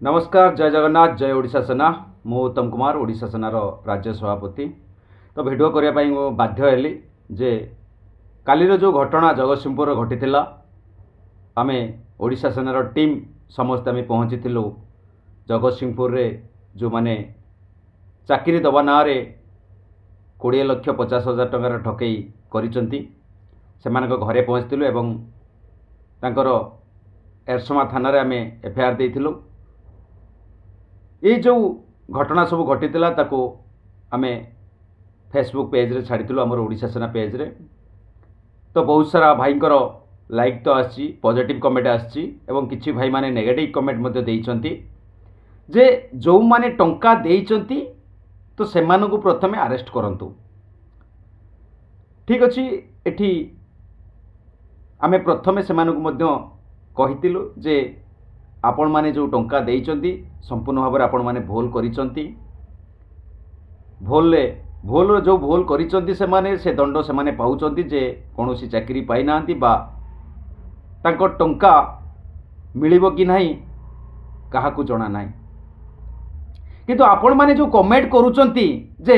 ନମସ୍କାର, ଜୟ ଜଗନ୍ନାଥ, ଜୟ ଓଡ଼ିଶା ସେନା। ମୁଁ ଉତ୍ତମ କୁମାର, ଓଡ଼ିଶା ସେନାର ରାଜ୍ୟ ସଭାପତି। ତ ଭିଡ଼ିଓ କରିବା ପାଇଁ ମୁଁ ବାଧ୍ୟ ହେଲି ଯେ କାଲିର ଯେଉଁ ଘଟଣା ଜଗତସିଂହପୁରରେ ଘଟିଥିଲା, ଆମେ ଓଡ଼ିଶା ସେନାର ଟିମ୍ ସମସ୍ତେ ଆମେ ପହଞ୍ଚିଥିଲୁ ଜଗତସିଂହପୁରରେ। ଯେଉଁମାନେ ଚାକିରି ଦେବା ନାଁରେ 20,50,000 ଟଙ୍କାର ଠକେଇ କରିଛନ୍ତି, ସେମାନଙ୍କ ଘରେ ପହଞ୍ଚିଥିଲୁ ଏବଂ ତାଙ୍କର ଏରସମା ଥାନାରେ ଆମେ ଏଫଆଇଆର୍ ଦେଇଥିଲୁ। ଏଇ ଯେଉଁ ଘଟଣା ସବୁ ଘଟିଥିଲା, ତାକୁ ଆମେ ଫେସବୁକ୍ ପେଜ୍ରେ ଛାଡ଼ିଥିଲୁ, ଆମର ଓଡ଼ିଶା ସେନା ପେଜ୍ରେ। ତ ବହୁତ ସାରା ଭାଇଙ୍କର ଲାଇକ୍ ତ ଆସିଛି, ପଜିଟିଭ୍ କମେଣ୍ଟ ଆସିଛି ଏବଂ କିଛି ଭାଇମାନେ ନେଗେଟିଭ୍ କମେଣ୍ଟ ମଧ୍ୟ ଦେଇଛନ୍ତି ଯେ ଯେଉଁମାନେ ଟଙ୍କା ଦେଇଛନ୍ତି, ତ ସେମାନଙ୍କୁ ପ୍ରଥମେ ଆରେଷ୍ଟ କରନ୍ତୁ। ଠିକ୍ ଅଛି, ଏଠି ଆମେ ପ୍ରଥମେ ସେମାନଙ୍କୁ ମଧ୍ୟ କହିଥିଲୁ ଯେ ଆପଣମାନେ ଯେଉଁ ଟଙ୍କା ଦେଇଛନ୍ତି, ସମ୍ପୂର୍ଣ୍ଣ ଭାବରେ ଆପଣମାନେ ଭୁଲ କରିଛନ୍ତି। ଭୁଲରେ ଭୁଲର ଯେଉଁ ଭୁଲ କରିଛନ୍ତି ସେମାନେ, ସେ ଦଣ୍ଡ ସେମାନେ ପାଉଛନ୍ତି ଯେ କୌଣସି ଚାକିରି ପାଇନାହାନ୍ତି ବା ତାଙ୍କ ଟଙ୍କା ମିଳିବ କି ନାହିଁ କାହାକୁ ଜଣା ନାହିଁ। କିନ୍ତୁ ଆପଣମାନେ ଯେଉଁ କମେଣ୍ଟ କରୁଛନ୍ତି ଯେ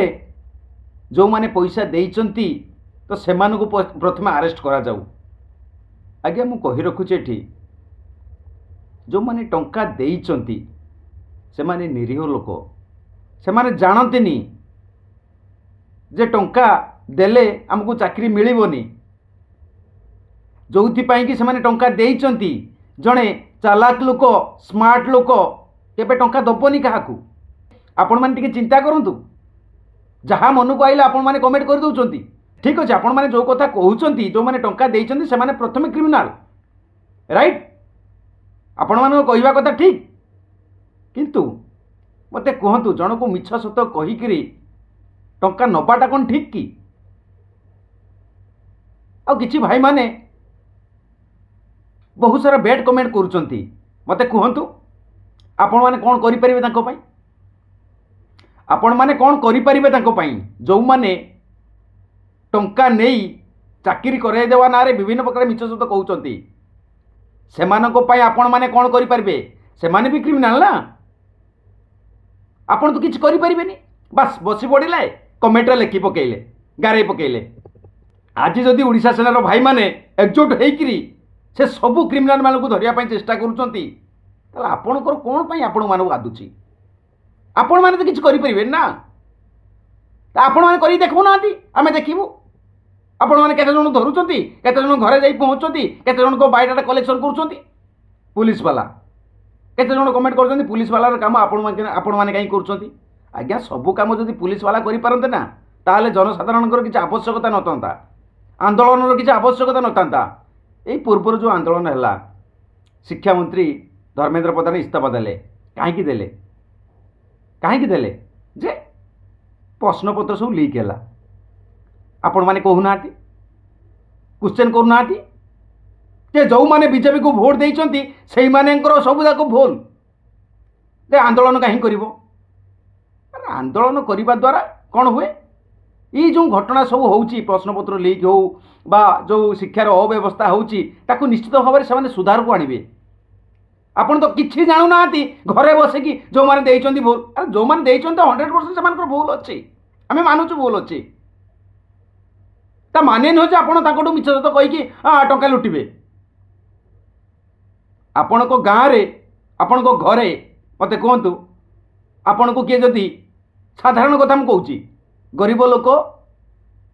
ଯେଉଁମାନେ ପଇସା ଦେଇଛନ୍ତି, ତ ସେମାନଙ୍କୁ ପ୍ରଥମେ ଆରେଷ୍ଟ କରାଯାଉ, ଆଜ୍ଞା ମୁଁ କହି ରଖୁଛି ଏଠି, ଯେଉଁମାନେ ଟଙ୍କା ଦେଇଛନ୍ତି ସେମାନେ ନିରୀହ ଲୋକ। ସେମାନେ ଜାଣନ୍ତିନି ଯେ ଟଙ୍କା ଦେଲେ ଆମକୁ ଚାକିରି ମିଳିବନି। ଯେଉଁଥିପାଇଁ କି ସେମାନେ ଟଙ୍କା ଦେଇଛନ୍ତି। ଜଣେ ଚାଲାକ ଲୋକ, ସ୍ମାର୍ଟ ଲୋକ କେବେ ଟଙ୍କା ଦେବନି କାହାକୁ। ଆପଣମାନେ ଟିକେ ଚିନ୍ତା କରନ୍ତୁ। ଯାହା ମନକୁ ଆଇଲା ଆପଣମାନେ କମେଣ୍ଟ କରିଦେଉଛନ୍ତି। ଠିକ୍ ଅଛି, ଆପଣମାନେ ଯେଉଁ କଥା କହୁଛନ୍ତି, ଯେଉଁମାନେ ଟଙ୍କା ଦେଇଛନ୍ତି ସେମାନେ ପ୍ରଥମେ କ୍ରିମିନାଲ, ରାଇଟ୍? ଆପଣମାନଙ୍କ କହିବା କଥା ଠିକ୍। କିନ୍ତୁ ମୋତେ କୁହନ୍ତୁ, ଜଣକୁ ମିଛ ସତ କହିକିରି ଟଙ୍କା ନେବାଟା କ'ଣ ଠିକ୍ କି? ଆଉ କିଛି ଭାଇମାନେ ବହୁତ ସାରା ବ୍ୟାଡ୍ କମେଣ୍ଟ କରୁଛନ୍ତି। ମୋତେ କୁହନ୍ତୁ, ଆପଣମାନେ କ'ଣ କରିପାରିବେ ତାଙ୍କ ପାଇଁ? ଆପଣମାନେ କ'ଣ କରିପାରିବେ ତାଙ୍କ ପାଇଁ, ଯେଉଁମାନେ ଟଙ୍କା ନେଇ ଚାକିରି କରାଇଦେବା ନାଁରେ ବିଭିନ୍ନ ପ୍ରକାର ମିଛ ସତ କହୁଛନ୍ତି? ସେମାନଙ୍କ ପାଇଁ ଆପଣମାନେ କ'ଣ କରିପାରିବେ? ସେମାନେ ବି କ୍ରିମିନାଲ ନା? ଆପଣ ତ କିଛି କରିପାରିବେନି। ବାସ୍, ବସି ପଡ଼ିଲେ, କମେଣ୍ଟରେ ଲେଖି ପକେଇଲେ, ଗାରେଇ ପକେଇଲେ। ଆଜି ଯଦି ଓଡ଼ିଶା ସେନାର ଭାଇମାନେ ଏକଜୁଟ ହେଇକିରି ସେ ସବୁ କ୍ରିମିନାଲମାନଙ୍କୁ ଧରିବା ପାଇଁ ଚେଷ୍ଟା କରୁଛନ୍ତି, ତାହେଲେ ଆପଣଙ୍କର କ'ଣ ପାଇଁ ଆପଣମାନଙ୍କୁ ବାଧୁଛି? ଆପଣମାନେ ତ କିଛି କରିପାରିବେନି ନା। ତ ଆପଣମାନେ କରିକି ଦେଖାଉନାହାନ୍ତି, ଆମେ ଦେଖିବୁ ଆପଣମାନେ କେତେ ଜଣ ଧରୁଛନ୍ତି, କେତେ ଜଣ ଘରେ ଯାଇ ପହଞ୍ଚୁଛନ୍ତି, କେତେ ଜଣଙ୍କ ବାୟୋଡାଟା କଲେକ୍ସନ୍ କରୁଛନ୍ତି ପୁଲିସ ବାଲା। କେତେ ଜଣ କମେଣ୍ଟ କରୁଛନ୍ତି, ପୁଲିସ ବାଲାର କାମ ଆପଣମାନେ କାହିଁ କରୁଛନ୍ତି? ଆଜ୍ଞା, ସବୁ କାମ ଯଦି ପୁଲିସ ବାଲା କରିପାରନ୍ତେ ନା, ତାହେଲେ ଜନସାଧାରଣଙ୍କର କିଛି ଆବଶ୍ୟକତା ନଥାନ୍ତା, ଆନ୍ଦୋଳନର କିଛି ଆବଶ୍ୟକତା ନଥାନ୍ତା। ଏଇ ପୂର୍ବରୁ ଯେଉଁ ଆନ୍ଦୋଳନ ହେଲା, ଶିକ୍ଷାମନ୍ତ୍ରୀ ଧର୍ମେନ୍ଦ୍ର ପ୍ରଧାନ ଇସ୍ତଫା ଦେଲେ। କାହିଁକି ଦେଲେ? କାହିଁକି ଦେଲେ ଯେ ପ୍ରଶ୍ନପତ୍ର ସବୁ ଲିକ୍ ହେଲା। ଆପଣମାନେ କହୁନାହାନ୍ତି, କ୍ୱେଶ୍ଚନ୍ କରୁନାହାନ୍ତି ଯେ ଯେଉଁମାନେ ବିଜେପିକୁ ଭୋଟ ଦେଇଛନ୍ତି, ସେଇମାନଙ୍କର ସବୁ ଯାକ ଭୁଲ, ଯେ ଆନ୍ଦୋଳନ କାହିଁ କରିବ? ଆରେ, ଆନ୍ଦୋଳନ କରିବା ଦ୍ୱାରା କ'ଣ ହୁଏ? ଏଇ ଯେଉଁ ଘଟଣା ସବୁ ହେଉଛି, ପ୍ରଶ୍ନପତ୍ର ଲିକ୍ ହେଉ ବା ଯେଉଁ ଶିକ୍ଷାର ଅବ୍ୟବସ୍ଥା ହେଉଛି, ତାକୁ ନିଶ୍ଚିତ ଭାବରେ ସେମାନେ ସୁଧାରକୁ ଆଣିବେ। ଆପଣ ତ କିଛି ଜାଣୁନାହାନ୍ତି। ଘରେ ବସିକି ଯେଉଁମାନେ ଦେଇଛନ୍ତି ଭୁଲ। ଆରେ, ଯେଉଁମାନେ ଦେଇଛନ୍ତି ତ 100% ସେମାନଙ୍କର ଭୁଲ ଅଛି, ଆମେ ମାନୁଛୁ ଭୁଲ ଅଛି। ତା ମାନେ ନୁହେଁ ଯେ ଆପଣ ତାଙ୍କଠୁ ମିଛ ସତ କହିକି ଟଙ୍କା ଲୁଟିବେ। ଆପଣଙ୍କ ଗାଁରେ, ଆପଣଙ୍କ ଘରେ, ମୋତେ କୁହନ୍ତୁ, ଆପଣଙ୍କୁ କିଏ ଯଦି, ସାଧାରଣ କଥା ମୁଁ କହୁଛି, ଗରିବ ଲୋକ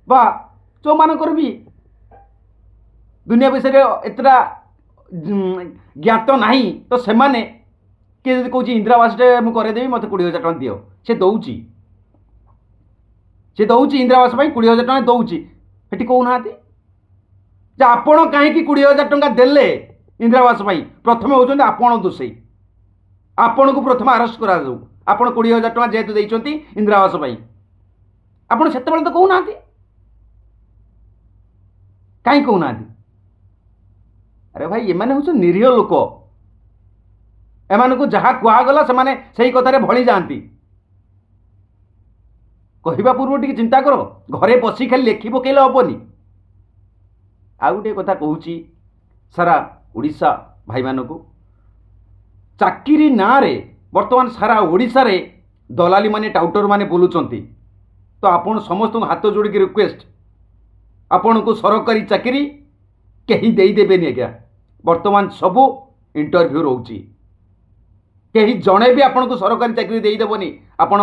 ବା ଯେଉଁମାନଙ୍କର ବି ଦୁନିଆ ବିଷୟରେ ଏତେଟା ଜ୍ଞାତ ନାହିଁ, ତ ସେମାନେ କିଏ ଯଦି କହୁଛି ଇନ୍ଦିରା ଆବାସଟେ ମୁଁ କରେଇଦେବି, ମୋତେ 20,000 ଟଙ୍କା ଦିଅ, ସେ ଦେଉଛି। ସେ ଦେଉଛି, ଇନ୍ଦିରା ଆବାସ ପାଇଁ 20,000 ଟଙ୍କା ଦେଉଛି। ସେଠି କହୁନାହାନ୍ତି ଯେ ଆପଣ କାହିଁକି 20,000 ଟଙ୍କା ଦେଲେ ଇନ୍ଦିରା ଆବାସ ପାଇଁ? ପ୍ରଥମେ ହେଉଛନ୍ତି ଆପଣ ଦୋଷୀ, ଆପଣଙ୍କୁ ପ୍ରଥମେ ଆରେଷ୍ଟ କରାଯାଉ, ଆପଣ 20,000 ଟଙ୍କା ଯେହେତୁ ଦେଇଛନ୍ତି ଇନ୍ଦିରା ଆବାସ ପାଇଁ। ଆପଣ ସେତେବେଳେ ତ କହୁନାହାନ୍ତି। କାହିଁ କହୁନାହାନ୍ତି? ଆରେ ଭାଇ, ଏମାନେ ହେଉଛନ୍ତି ନିରୀହ ଲୋକ। ଏମାନଙ୍କୁ ଯାହା କୁହାଗଲା, ସେମାନେ ସେଇ କଥାରେ ଭଳି ଯାଆନ୍ତି। କହିବା ପୂର୍ବରୁ ଟିକେ ଚିନ୍ତା କର। ଘରେ ବସି ଖାଲି ଲେଖି ପକେଇଲେ ହେବନି। ଆଉ ଗୋଟିଏ କଥା କହୁଛି ସାରା ଓଡ଼ିଶା ଭାଇମାନଙ୍କୁ, ଚାକିରି ନାଁରେ ବର୍ତ୍ତମାନ ସାରା ଓଡ଼ିଶାରେ ଦଲାଲିମାନେ, ଟାଉଟରମାନେ ବୁଲୁଛନ୍ତି। ତ ଆପଣ ସମସ୍ତଙ୍କୁ ହାତ ଯୋଡ଼ିକି ରିକ୍ୱେଷ୍ଟ, ଆପଣଙ୍କୁ ସରକାରୀ ଚାକିରି କେହି ଦେଇଦେବେନି ଆଜ୍ଞା। ବର୍ତ୍ତମାନ ସବୁ ଇଣ୍ଟରଭ୍ୟୁ ରହୁଛି। କେହି ଜଣେ ବି ଆପଣଙ୍କୁ ସରକାରୀ ଚାକିରି ଦେଇଦେବନି। ଆପଣ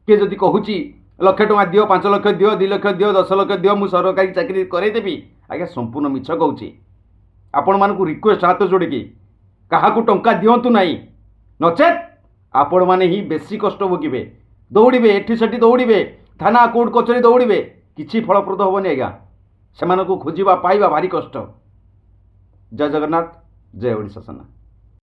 କିଏ ଯଦି କହୁଛି ଲକ୍ଷେ ଟଙ୍କା ଦିଅ, 5 ଲକ୍ଷ ଦିଅ, 2 ଲକ୍ଷ ଦିଅ, 10 ଲକ୍ଷ ଦିଅ, ମୁଁ ସରକାରୀ ଚାକିରି କରେଇଦେବି, ଆଜ୍ଞା ସମ୍ପୂର୍ଣ୍ଣ ମିଛ କହୁଛି। ଆପଣମାନଙ୍କୁ ରିକ୍ୱେଷ୍ଟ ହାତ ଯୋଡ଼ିକି, କାହାକୁ ଟଙ୍କା ଦିଅନ୍ତୁ ନାହିଁ। ନଚେତ୍ ଆପଣମାନେ ହିଁ ବେଶୀ କଷ୍ଟ ଭୋଗିବେ। ଦୌଡ଼ିବେ, ଏଠି ସେଠି ଦୌଡ଼ିବେ, ଥାନା, କୋର୍ଟ, କଚେରୀ ଦୌଡ଼ିବେ, କିଛି ଫଳପ୍ରଦ ହେବନି ଆଜ୍ଞା। ସେମାନଙ୍କୁ ଖୋଜିବା, ପାଇବା ଭାରି କଷ୍ଟ। ଜୟ ଜଗନ୍ନାଥ, ଜୟ ଓଡ଼ିଶା ସେନା।